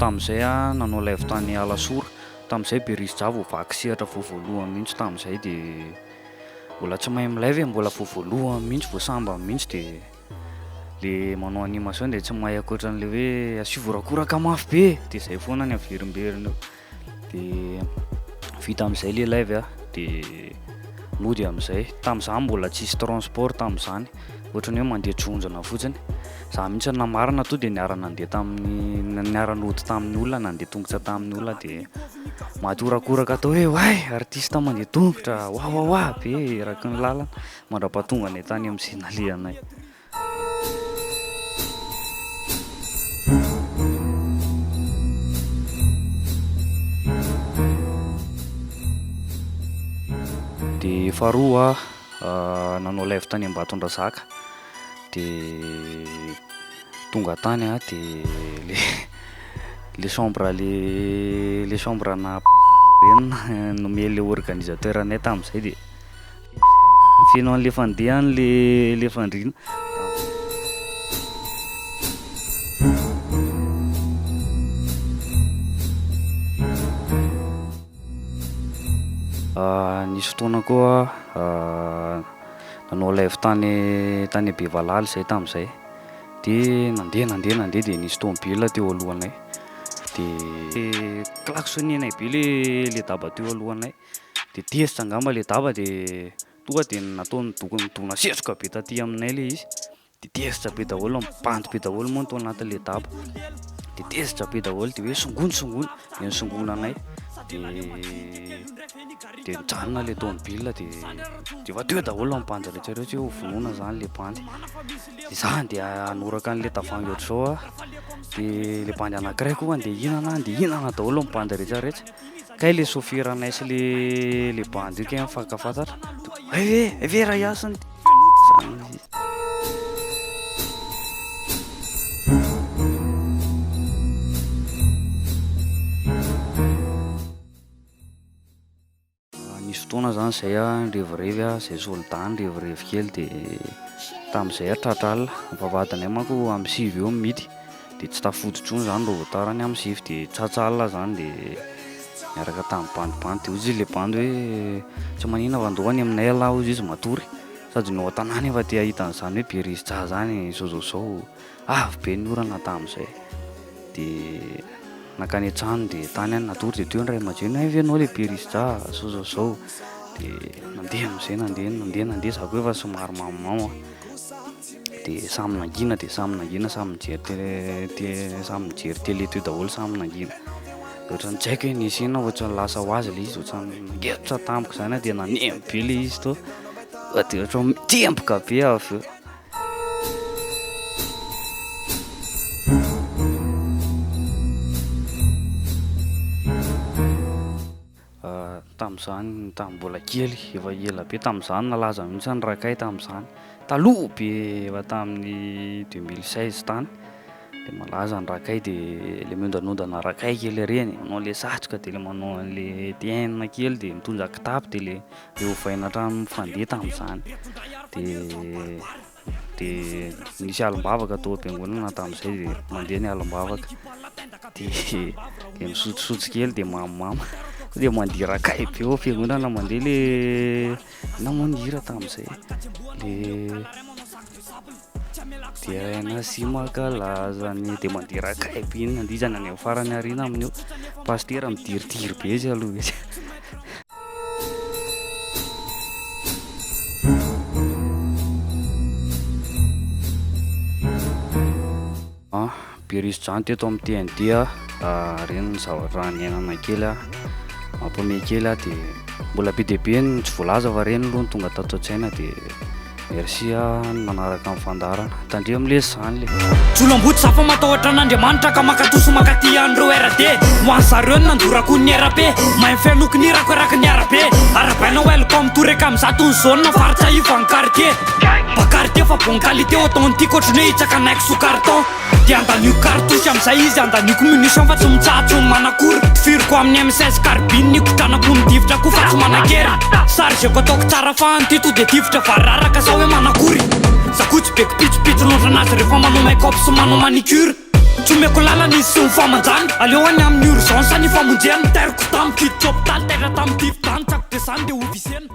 Tamin'izay aho nanao live tany Alasora, tamin'izay Berizija vao vaky sehatra vao voalohany mihitsy tamin'izay dia mbola tsy mahay mi-live e, mbola vao voalohany mihitsy, vao sambany mihitsy dia le manao animation dia tsy mahay ankoatran'le hoe asio vorakoraka mafy be e, dia izay foana ny averimberina eo. Dia vita amin'izay le live a, dia nody amin'izay. Tamin'izany mbola tsisy transport tamin'izany, ohatran'ny hoe mandeha jonjona fotsiny. Za mihitsy na marina to dia niara-nandeha tamin'ny, niara-nody tamin'ny olona, nandeha tongotra tamin'ny olona dia maty horakoraka atao hoe oay artiste mandeha tongotra, wawawa be eraky ny lalana mandra-pahatonga anay tany amin'izay nalehanay. Dia faharoa nanao live tany Ambatondrazaka dia tonga tany aho dia le le chambre le le chambre ana reny nomen'ilay organisateur anay tamin'izay dia Feno an'le fandehany le le fandriana. Nisy fotoana koa nanao live tany tany Bevalala izay tamin'izay, de nandeha nandeha nandeha de nisy tômôbila teo alohanay, de klaxonner-nay be le le daba teo alohanay. De tezitra angamba le daba de tonga de nataony nidona setroka be taty aminay le izy, de tezitra be daholo, mibandy be daholo moa ny tao anatin'le daba, de tezitra be daholo de hoe songony songony, de nisongona anay de de nijanona le tomobile de de efa teo daholo ny bandy rehetra rehetra hoe ho vonoina zany le bandy, de za andeha hanoraka an'le tavoahangy ohatr'izao ah, de le bandy anankiray koa andeha hihinana, andeha hihinana daholo ny bandy rehetra rehetra. Kay le sôferanay sy le le bandy io kay mifankafantatra, hay ve hay ve raha hiasa ny zany izy. Nisy fotoana zany zay a nirevirevy a, zay soldat nirevirevy kely de tamin'izay aho tratra alina, ny vavahadinay manko amin'ny sivy eo mihidy. De tsy tafody intsony zany reo vao tara ny amin'ny sivy de tratra alina zany de niaraka tamin'ny bandibandy de hoy izy le bandy hoe tsy maninona fa ndao any aminay ialahy hozy izy matory sady ny ao an-tanàna efa te hahita an'izany hoe Berizija zany zao zao zao, avy be ny orana tamin'izay de nankany an-trano de tany aho natory de teo ny ray aman-dreny hay ve ianao le Berizija zao zao zao de nandeha amin'izay nandeha nandeha nandeha za koa efa somary mamomamo a. De samy nangina de samy nangina samy nijery télé té- samy nijery télé teo daholo samy nangina, de ohatran'ny tsy haiko hoe nisy inona ohatran'ny lasa ho azy le izy ohatran'ny nangetotra tampoka zany aho de naneno be le izy tao, tonga de ohatran'ny mitempoka be aho avy eo. Tamin'izany tamin'ny mbola kely, efa ela be tamin'izany nalaza mihitsy ny Rakay tamin'izany, taloha be efa tamin'ny 2016 tany, de malaza ny Rakay de le miondanondana Rakay kely ireny, manao an'le satroka de le manao an'le TN kely de mitondra kitapo de le le ovaina hatramin'ny fandeha tamin'izany, de. Dia nisy alim-bavaka tao am-piangonana tamin'izay dia mandeha ny alim-bavaka dia dia misotrosotro kely dia mamomamo dia mandeha rakay be ao am-piangonana mandeha le inona moa ny hira tamin'izay le deraina sy mankalaza ny dia mandeha rakay be iny nandihizana any amin'ny farany aoriana amin'io pasitera midiritiry be izy aloha izy. Berizojany teto amin'ny TND a, ireny ny zavatra niainana kely a, mampiomehy kely a, dia mbola be dia be ny tsy voalaza fa ireny aloha no tonga tato an-tsaina dia Merci a nanaraka ny fandaharana. Tandremo lesy zany le. Jolamboto za fa matahotra an'Andriamanitra ka mankato sy mankaty an'ireo RD Ho an zareo ny nandorako ny RP Mahay mifehy ny hirako eraky ny arabe Arabaina welcome toreka amin'izato ny zone faritra iva ny quartier Ba quartier fa bon qualité authentique ohatry ny hoe hitsaka Nike sous carton Dia andanio cartouche amin'izay izy andanioko munition fa tsy mitsahatry ny manakory Tifiriko amin'ny M16 carbine ikotranako ny tifitra koa fa tsy manan-kery Chargeko ataoko tsara fa an'ity to dia tifitra variraraka sa hoe manakory Za koa tsy be kipitsopitso loatra anazy rehefa manao make up sy manao manicure. Tsy omeko lalana izy sy ny famanjany. Aleo any amin'ny urgence ny famonjena. Tairiko tamiko hiditra hopitaly, taitra tamin'ny tifo-drano. Tsako dia zany dia ho visena.